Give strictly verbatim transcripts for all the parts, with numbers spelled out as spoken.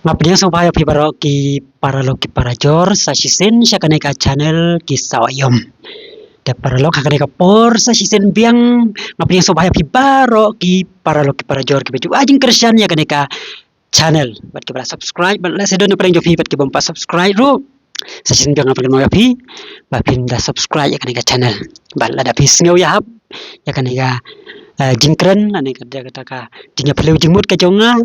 Nga pdiang sngewbha ïa phi baroh ki paralok ki parajor sa shisien sha kane ka channel Ki Sawa Ïom. Te paralok, ha kane ka por sa shisien biang nga pdiang sngewbha ïa phi baroh ki paralok ki parajor kiba ju ai jingkyrshan ïa kane ka channel bad kiba la subscribe bad lehse don na pdeng jong phi bad ki bym pat subscribe ruh. Sa shisien biang nga pdiang ïa phi ba phin da subscribe ïa kane ka channel. Bad lada phi sngew ïahap ïa kane ka, eh, jingkren, ane ka, ka, ka jingïaphylliew jingmut ka jong nga,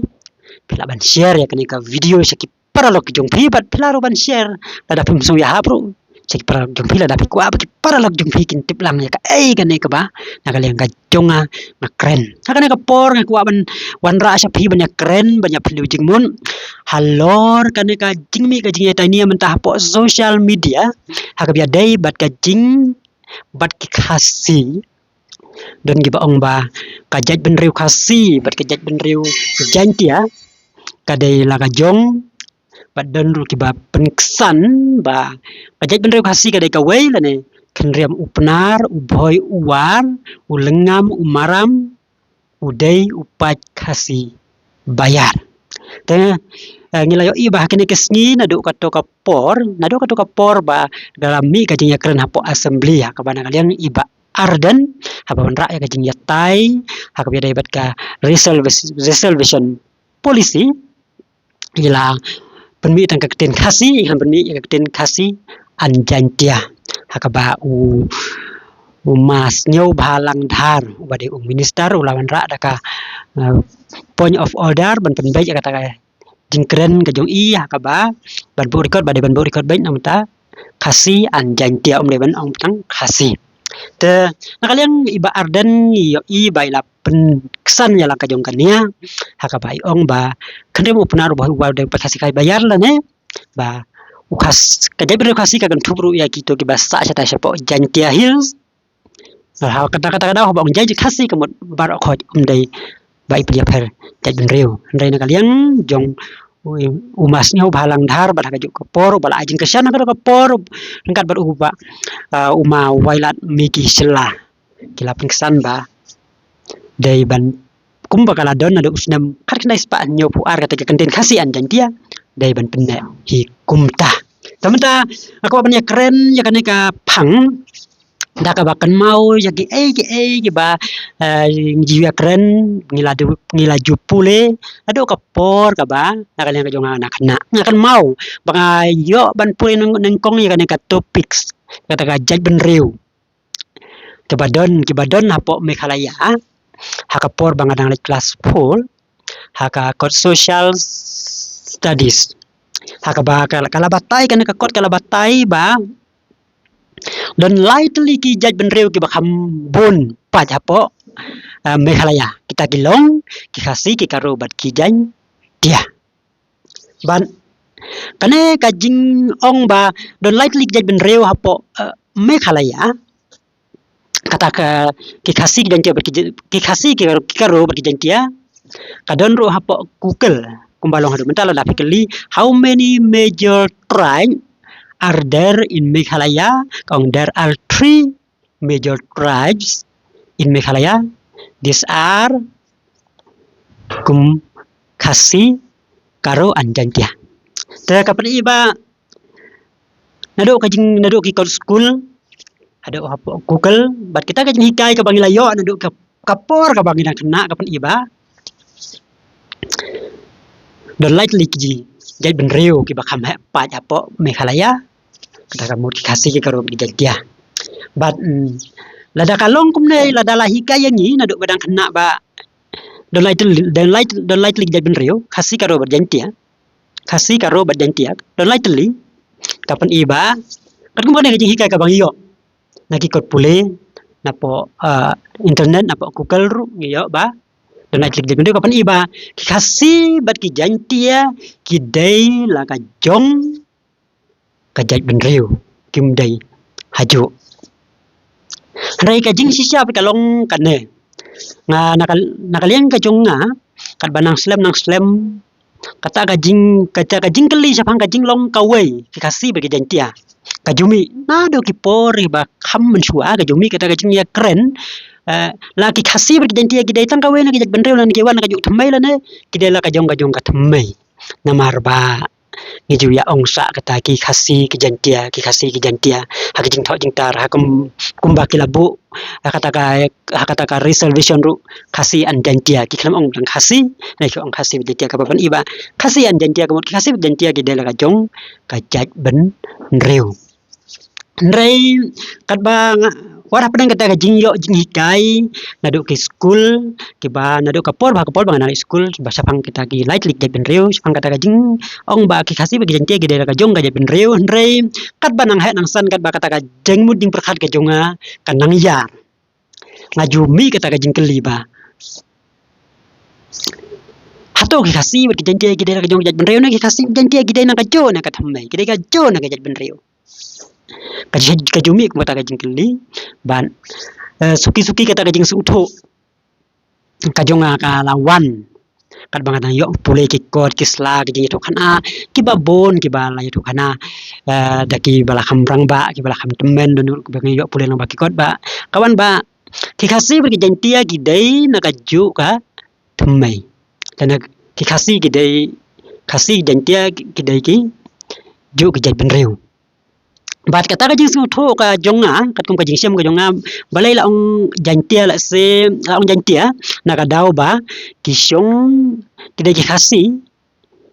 phi lah ban share ïa kane ka video sha ki paralok ki jong phi bad phi lah ruh ban share lada phim sngew ïahap ruh sha ki paralok jong phi, lada phi kwah ba ki paralok jong phi kin tip lang ïa kaei kane kaba na ka liang ka jong nga nga kren. Ha kane ka por nga kwah ban wanrah sha phi ban ïakren, ban ïaphylliew jingmut halor kane ka jingmih ka jingïatai mynta hapoh social media ha kaba ïadei bad ka jing, bad ki Khasi. Don kiba ong ba ka jaitbynriew Khasi bad ka jaitbynriew Jaintia ka dei la ka jong, bad don ruh kiba pynksan ba ka jaitbynriew Khasi ka dei kawei lane khynriam u Pnar, u Bhoi, u War, u Lyngngam, u Maram, u Dei, u Paid Khasi Baïar. Te, eh, ngi la ïohi ba ha kine ki sngi naduh kato ka por, naduh kato ka por ba ka la mih ka jingïakren hapoh Assembly ha kaba na ka liang i Bah Ardent haba wanrah ïa ka jingïatai ha kaba ïadei bad ka reservation, reservation policy, i la pynmih tang ka ktien Khasi, i la pynmih ïa ka ktien Khasi and Jaintia. Ha kaba u, u Ma Sniawbhalang Dhar, uba dei u minister, u la wanrah da ka, eh, point of order ban pynbeit ïa kata ka jingkren ka jong i ha kaba ban buh record, ba dei ban buh record beit na mynta Khasi and Jaintia, um dei ban ong tang Khasi. Te na ka liang i Bah Ardent i ïohi ba i la pynksan ïa la ka jong kane ha kaba i ong ba khynriam u Pnar, u Bhoi, u War, u Dei, u Paid Khasi Baïar lane ba u Khas, ka jaitbynriew Khasi ka kynthup ruh ïa kito kiba sah shatai shapoh Jaintia Hills. Ha kata, kata ka daw haba ong Jaiñ Khasi ka mut baroh khoit, um dei ba i pynïapher jaitbynriew. Hynrei na ka liang jong u, u Ma Sniawbhalang Dhar bad ha kajuh ka por uba la ai jingkyrshan ha kajuh ka por ryngkat bad u Bah, ah, u Ma Wailadmiki Shylla, ki la pynksan ba dei ban, kumba ka la don naduh u snem khatkhyndai spah hynñiewphew ar kata ka kyntien Khasi and Jaintia, dei ban pynneh hi kumta. Te mynta nga kwah ban ïakren ïa kane ka phang da kaba kynmaw ïa kiei kiei kiba, eh, ngi ju ïakren, ngi la ju, ngi la ju pule naduh ka por kaba na ka liang ka jong nga na khynnah. Nga kynmaw ba nga ïoh ban pule nyng-, nyngkong ïa kane ka topics, kata ka jaitbynriew kiba don, kiba don hapoh Meghalaya ha ka por ba nga dang leit klas four ha ka kot Social Studies. Ha kaba ka, ka la batai, kane ka kot ka la batai ba don lai tylli ki jaitbynriew kiba kham bun paid hapoh, eh, Meghalaya. Kita ki long ki Khasi, ki Garo bad ki Jaintia. Bad kane ka jingong ba don lai tylli ki jaitbynriew hapoh, eh, Meghalaya, kata ka ki Khasi, ki Jaintia bad ki J-, ki Khasi, ki Garo, ki Garo bad ki Jaintia, ka don ruh hapoh Google. Kumba long haduh mynta, lada phi kylli, "How many major tribes are there in Meghalaya?" Ka ong, "There are three major tribes in Meghalaya. These are Kum, Khasi, Garo and Jaintia." Te ka pyni ba naduh ka jing, naduh ki kot skul haduh hapoh Google bad kita ka jinghikai kaba ngi la ïoh naduh ka, ka por kaba ngi dang khynnah, ka pyni ba don lai tylli ki jaitbynriew kiba kham heh paid hapoh Meghalaya, kata ka mut ki Khasi, ki Garo, ki Jaintia. Bad, mm, lada ka long kumne, lada la hikai ïa ngi naduh ba dang khynnah ba don lai tylli, don lai, don lai tylli ki jaitbynriew, Khasi, Garo bad Jaintia. Khasi, Garo bad Jaintia don lai tylli, ka pyni ba katkum kane ka jinghikai kaba ngi ïoh na ki kot pule, napoh, ah, internet, napoh Google ruh ngi ïoh ba don lai tylli ki jaitbynriew, ka pyni ba ki Khasi bad ki Jaintia ki dei la ka jong ka jaitbynriew, kim dei hajuh. Hynrei ka jingshisha pat ka long kane. Nga na ka, na ka liang ka jong nga, katba nang slem nang slem, kata ka jing, kata ka jingkylli shaphang ka jinglong kawei ki Khasi bad ki Jaintia ka ju mih naduh ki por ba kham mynshuwa, ka ju mih kata ka jingïakren, eh, la ki Khasi bad ki Jaintia ki dei tang kawei na ki jaitbynriew, lane ki wan na kajuh thymmei, lane ki dei la ka jong, ka jong ka thymmei. Namar ba ngi ju ïa ong sa kata ki Khasi ki Jaintia, ki Khasi ki Jaintia ha ki jingthoh jingtar, ha kum, kumba ki la buh ha kata ka, ha kata ka reservation ruh, Khasi and Jaintia. Ki khlem ong tang Khasi, ne ki ong Khasi bad Jaintia, kaba ban i ba Khasi and Jaintia, ka mut ki Khasi bad Jaintia ki dei la ka jong ka jaitbynriew. Hynrei katba nga, wat hapdeng kata ka jingïoh jinghikai naduh ki skul, kiba naduh ka por bha ka por ba nga nang skul, ba shaphang kita ki lai tylli ki jaitbynriew, shaphang kata ka jingong ba ki Khasi bad ki Jaintia ki dei la ka jong ka jaitbynriew. Hynrei katba nang heh nang san, katba kata ka jingmut jingpyrkhat ka jong nga ka nang ïar, nga ju mih kata ka jingkylli ba hato ki Khasi bad ki Jaintia ki dei la ka jong ka jaitbynriew, ne ki Khasi Jaintia ki dei na ka jong na ka thymmei, ki dei ka jong na ka jaitbynriew. Ka ju, ka ju mih kum kata ka jingkylli. Bad, eh, suki suki kata ka jingsngewthuh ka jong nga ka la wan katba nga dang ïoh pule ki kot ki sla, ki jingïathuhkhana kiba bun, kiba la ïathuhkhana, eh, da kiba la kham rangbah, kiba la kham tymmen, don ruh kiba ngi ïoh pule lang ba ki kot ba ka wan ba ki Khasi bad ki Jaintia ki dei na ka juh ka thymmei. Lane ki Khasi ki dei, Khasi Jaintia ki dei ki juh ki jaitbynriew. Bad kata ka jingsngewthuh ka jong nga, katkum ka jingshem ka jong nga, balei la ong Jaintia, la se, la ong Jaintia, na ka daw ba ki shong, ki dei ki Khasi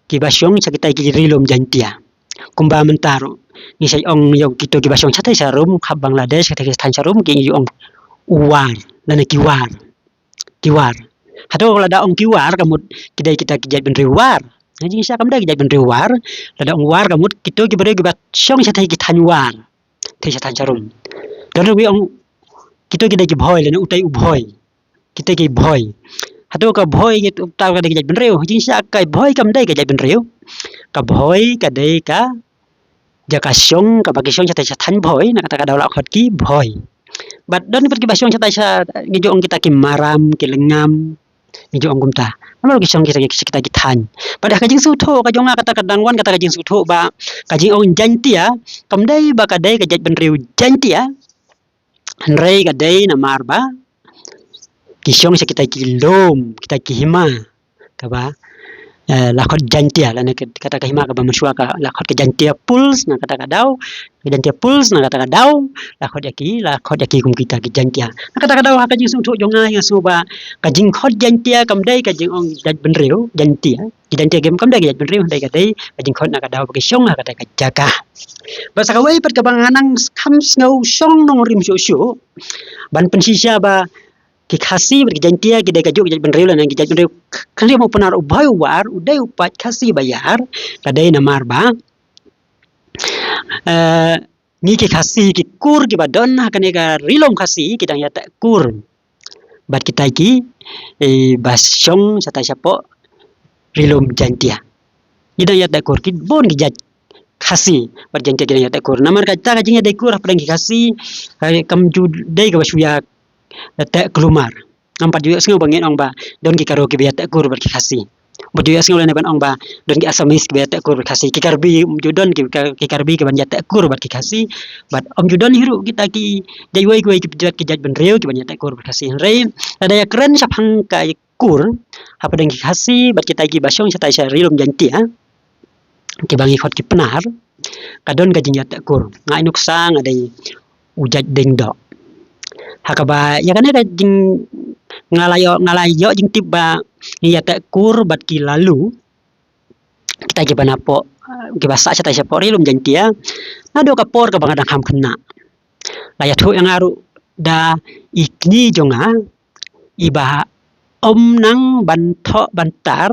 kiba shong sha kitai ki ri lum Jaintia. Kumba mynta ruh ngi sa ong ïa kito kiba shong shatei sharum, khap Bangladesh, shatei ki thaiñ sharum, ki ong u War, lane ki War. Ki War. Hato lada ong ki War ka mut ki dei kita ki jaitbynriew War? Nga jingshisha kam dei ki jaitbynriew War. Lada ong War ka mut kito ki briew kiba shong shatei ki thaiñ War, tei sha thaiñ sharum. Don ruh ki ong kito ki dei ki Bhoi, lane utai u Bhoi, kita ki Bhoi. Hato ka Bhoi ngi tip ta ka dei ki jaitbynriew? Jingshisha ka Bhoi kam dei ka jaitbynriew. Ka Bhoi ka dei ka jaka shong kaba ki shong shatei sha thaiñ Bhoi, na kata ka daw la khot ki Bhoi. Bad don pat kiba shong shatei sha, ngi ju ong kita ki Maram, ki Lyngngam, ngi ju ong kumta. Namar ki shong kita ki, kita ki thaiñ. Bad ha ka jingsngewthuh ka jong nga, kata ka dang wan kata ka jingsngewthuh ba ka jingong Jaintia kam dei ba ka dei ka jaitbynriew Jaintia. Hynrei ka dei namar ba ki shong sha kita ki lum, kita ki hima, kaba, eh, la khot Jaintia, lane ka, kata ka hima kaba mynshuwa ka la khot ka Jaintia Pools, na kata ka daw, ka Jaintia Pools, na kata ka daw la khot ïa ki, la khot ïa ki kum kita ki Jaintia. Na kata ka daw ha ka jingsngewthuh jong nga, nga sngew ba ka jingkhot Jaintia kam dei ka jingong jaitbynriew Jaintia. Ki Jaintia kim kam dei ki jaitbynriew, hynrei ka dei ka jingkhot na ka daw ba ki shong ha kata ka jaka. Bad sa kawei pat kaba nga nang kham sngew shong nongrim shuh shuh ban pynshisha ba ki Khasi bad ki Jaintia ki dei ka juh ki jaitbynriew, lane ki jaitbynriew. Khlem u Pnar u Bhoi u War u dei u paid Khasi ba ïar, ka dei namar ba, eh, ngi ki Khasi, ki kur kiba don ha kane ka ri lum Khasi ki dang ïateh kur bad kitai ki, eh, ba shong shatei shapoh ri lum Jaintia. Ngi dang ïateh kur, ki bun ki jait Khasi bad Jaintia ki dang ïateh kur. Namar kata ka jingïadei kur hapdeng ki Khasi, eh, kam ju dei kaba shu ïa teh kulmar. Ngam pat ju ïohsngew ba ngin ong ba don ki Garo kiba ïateh kur bad ki Khasi. Bad ju ïohsngew lane ban ong ba don ki Assamese kiba ïateh kur bad Khasi. Ki Karbi, um ju don ki, ki Karbi kiban ïateh kur bad ki Khasi. Bad um ju don hi ruh kita ki jait wei kiwei ki jait, ki jaitbynriew kiban ïateh kur bad Khasi. Hynrei lada ïakren shaphang ka kur hapdeng ki Khasi bad kitai kiba shong shatei sha ri lum Jaintia, kiba ngi khot ki Pnar, ka don ka jingïateh kur. Nga ai nuksa nga dei u jait Diengdoh. Ha kaba ïa kane ka jing, nga la ïoh, nga la ïoh jingtip ba ngi ïateh kur bad ki Lalu, kitai kiba napoh, kiba sah shatei shapoh ri lum Jaintia, naduh ka por kaba nga dang kham khynnah. La ïathuh ïa nga ruh da i kñi jong nga, iba ym nang ban thoh ban tar,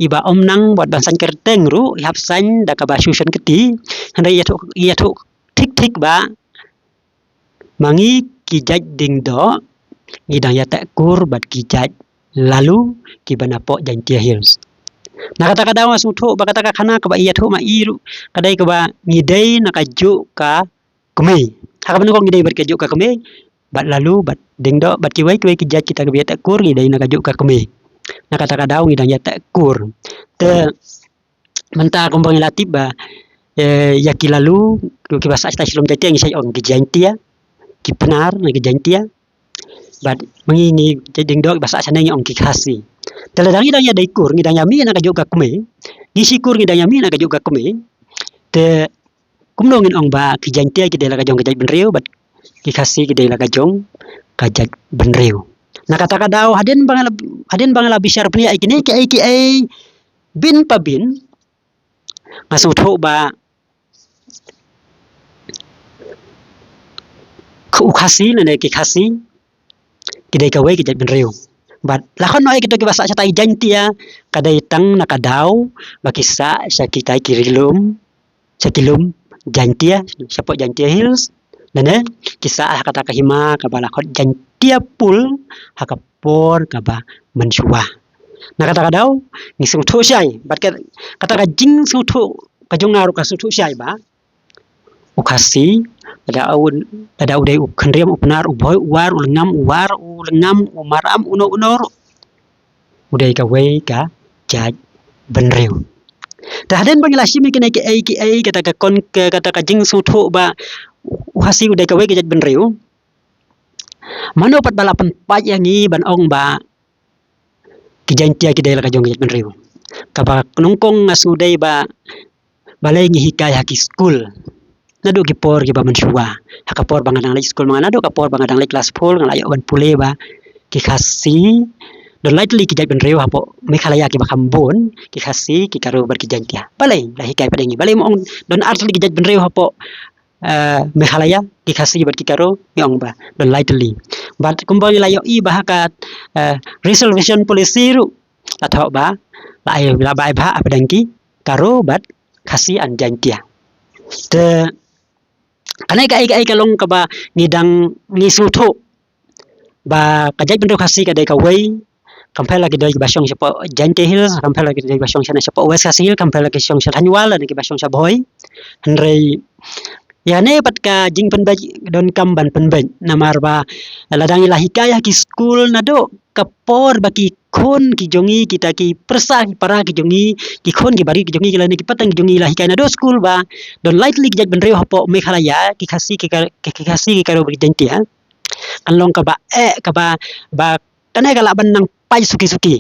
iba ym nang ban, ban saiñ kyrteng ruh, i hap saiñ da kaba shu shon kti, hynrei i ïathuh, i ïathuh thik thik ba ma ngi ki jait Diengdoh ngi dang ïateh kur bad ki jait Lalu kiba napoh Jaintia Hills. Na kata ka daw nga sngewthuh ba kata ka khana kaba i ïathuh ma i ruh ka dei kaba ngi dei na ka juh ka kmie. Ha kaba nyngkong ngi dei bad ka juh ka kmie, bad Lalu, bad Diengdoh, bad kiwei kiwei ki jait kita kiba ïateh kur ngi dei na ka juh ka kmie. Na kata ka daw ngi dang ïateh kur. Te mynta kumba ngi la tip ba, eh, ïa ki Lalu, kiba sah shatei sha lum Jaintia ngi sa ong ki Jaintia, ki Pnar ne ki Jaintia. Bad ma ngi, ngi jait Diengdoh ba sah shane ngi ong ki Khasi. Te lada ngi dang ïadei kur, ngi dang ïa mih na ka juh ka kmie, ngi shikur ngi dang ïa mih na kajuh ka kmie. Te kumno ngin ong ba ki Jaiñtia ki dei la ka jong ka jaitbynriew bad ki Khasi ki dei la ka jong ka jaitbynriew? Na kata ka daw, hadien ba nga la, hadien ba nga la bishar bniah ïa kine kiei kiei bun pa bun, nga sngewthuh ba u Khasi lane ki Khasi ki dei kawei ka jaitbynriew. Bad la khot noh ïa kito kiba sah shata i Jaiñtia, ka dei tang na ka daw ba ki sah sha kitai ki ri lum, sha ki lum Jaiñtia, shapoh Jaiñtia Hills, lane ki sah ha kata ka hima kaba la khot Jaiñtia Pul, ha ka por kaba mynshuwa. Na kata ka daw ngi sngewthuh shai, bad ka, kata ka jingsngewthuh ka jong nga ruh ka sngewthuh shai ba u Khasi, lada u, lada u dei u Khynriam, u Pnar, u Bhoi, u War, u Lyngngam, u War, u Lyngngam, u Maram, uno uno ruh, u dei kawei ka jaitbynriew. Te hadien ba ngi la shim ïa kine kiei kiei, kata ka kon, ka, kata ka jingsngewthuh ba u Khasi u dei kawei ka jaitbynriew, mano pat ba la pynpait ïa ngi ban ong ba ki Jaiñtia ki dei la ka jong ka jaitbynriew? Kaba nyngkong nga sngew dei ba balei ngi hikai ha ki skul naduh ki por kiba mynshuwa? Ha ka por ba nga dang leit skul, ma nga naduh ka por ba nga dang leit klas four nga la ïoh ban pule ba ki Khasi, don lai tylli ki jaitbynriew hapoh Meghalaya kiba kham bun, ki Khasi, ki Garo bad ki Jaiñtia. Balei la hikai pat ïa ngi? Balei mo ong don ar tylli ki jaitbynriew hapoh eh, Meghalaya, ki Khasi bad ki Garo, ngi ong ba don lai tylli? Bad kumba ngi la ïohi ba ha ka, eh, reservation policy ruh la thoh ba la ai, la bai bha hapdeng ki Garo bad Khasi and Jaiñtia. Te kane kaei kaei ka long kaba ngi dang, ngi sngewthuh ba ka jaitbynriew Khasi ka dei kawei, kam pher la ki dei kiba shong shapoh Jaiñtia Hills, kam pher la ki dei kiba shong shane shapoh West Khasi Hills, kam pher la ki shong sha Thanwal lane kiba shong sha Bhoi. Hynrei ïa kane pat ka jingpynbeit donkam ban pynbeit, namar ba lada ngi la hikai ha ki skul naduh ka por ba ki khun ki jong ngi, kita ki pyrsa ki para ki jong ngi, ki khun ki barit ki jong ngi, ki lane ki pateng ki jong ngi la hikai naduh skul ba don lai tylli ki jaitbynriew hapoh Meghalaya, ki Khasi, ki Ga-, ki, ki Khasi, ki Garo bad ki Jaiñtia, kan long kaba, eh, kaba, ba kane ka lah ban nang pait suki suki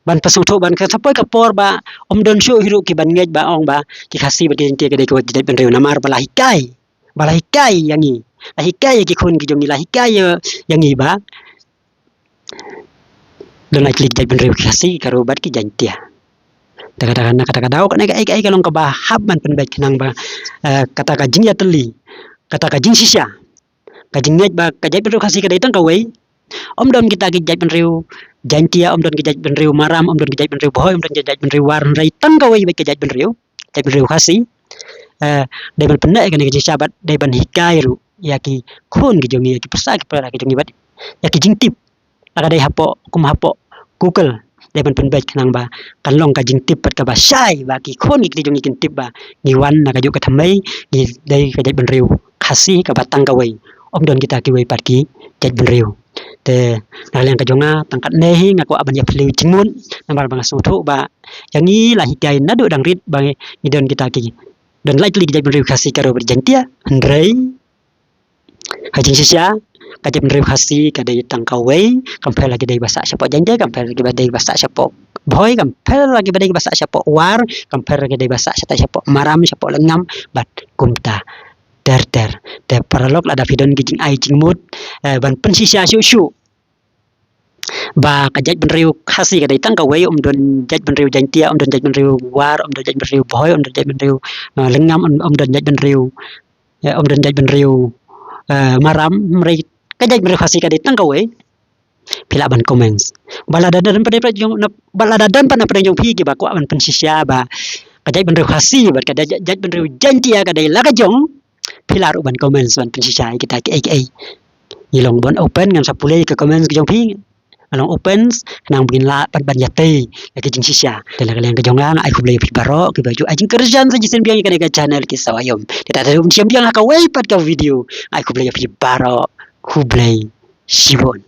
ban pynsngewthuh, ban ka, sa poi ka por ba ym don shuh hi ruh ki ban ngeit ba ong ba ki Khasi bad ki Jaiñtia ki dei kawei ka jaitbynriew, namar ba la hikai, ba la hikai ïa ngi, la hikai ïa ki khun ki jong ngi, la hikai ïa, ïa ngi ba don lai tylli ki jaitbynriew, ki Khasi, ki Garo bad ki Jaiñtia. Te kata ka, na kata ka daw kane kaei kaei ka long kaba hap ban pynbeit khnang ba, eh, kata ka jingïatylli, kata ka jingshisha, ka jingngeit ba ka jaitbynriew Khasi ka dei tang kawei. Ym don kita ki jaitbynriew Jaiñtia, ym don ki jaitbynriew Maram, ym don ki jaitbynriew Bhoi, ym don ki jaitbynriew War, hynrei tang kawei beit ka jaitbynriew, jaitbynriew Khasi. Eh, dei ban pynneh ïa kane ka jingshisha bad dei ban hikai ruh ïa ki khun ki jong ngi, ïa ki pyrsa ki para ki jong ngi bad ïa ki jingtip. La ka dei hapoh, kum hapoh Google, dei ban pynbeit khnang ba kan long ka jingtip pat kaba shai, ba ki khun ki kti jong ngi kin tip ba ngi wan na kajuh ka thymmei, ngi dei ka jaitbynriew Khasi kaba tang kawei, ym don kita kiwei pat ki jaitbynriew. Te na ka liang ka jong nga tang katne hi, nga kwah ban ïaphylliew jingmut namar ba nga sngewthuh ba ïa ngi la hikai naduh dang rit ba ngi, ngi don kita ki, don lai tylli ki jaitbynriew Khasi, Garo bad Jaiñtia, hynrei ha jingshisha ka jaitbynriew Khasi ka dei tang kawei, kam pher la ki dei ba sah shapoh Jaiñtia, kam pher la ki ba dei ba sah shapoh Bhoi, kam pher la ki ba dei ba sah shapoh War, kam pher la ki dei ba sah shatai shapoh Maram, shapoh Lyngngam bad kumta ter ter. Te paralok, lada phi don ki jingai jingmut, eh, ban pynshisha shuh shuh ba ka jaitbynriew Khasi ka dei tang kawei, ym don jaitbynriew Jaiñtia, ym don jaitbynriew War, ym don jaitbynriew Bhoi, ym don jaitbynriew, eh, Lyngngam, ym, ym don jaitbynriew, eh, ym don jaitbynriew, eh, Maram, hynrei ka jaitbynriew Khasi ka dei tang kawei, phi lah ban comments. Ba lada don pat na pdeng jong, na, ba lada don pat na pdeng jong phi kiba kwah ban pynshisha ba ka jaitbynriew Khasi bad ka jait, jaitbynriew Jaiñtia ka dei la ka jong, phi lah ruh ban comments ban pynshisha ïa kita kiei kiei. Ngi long ban open, ngan sa pule ïa ka comments ka jong phi. Nga long open khnang ba ngin lah pat ban ïatei ïa ka jingshisha. Te na ka liang ka jong nga, nga ai khublei ïa phi baroh kiba ju ai jingkyrshan sa shisien biang ïa kane ka channel Ki Sawa Ïom. Te ta ta ruh shisien biang ha kawei pat ka video, nga ai khublei ïa phi baroh. Khublei shibun.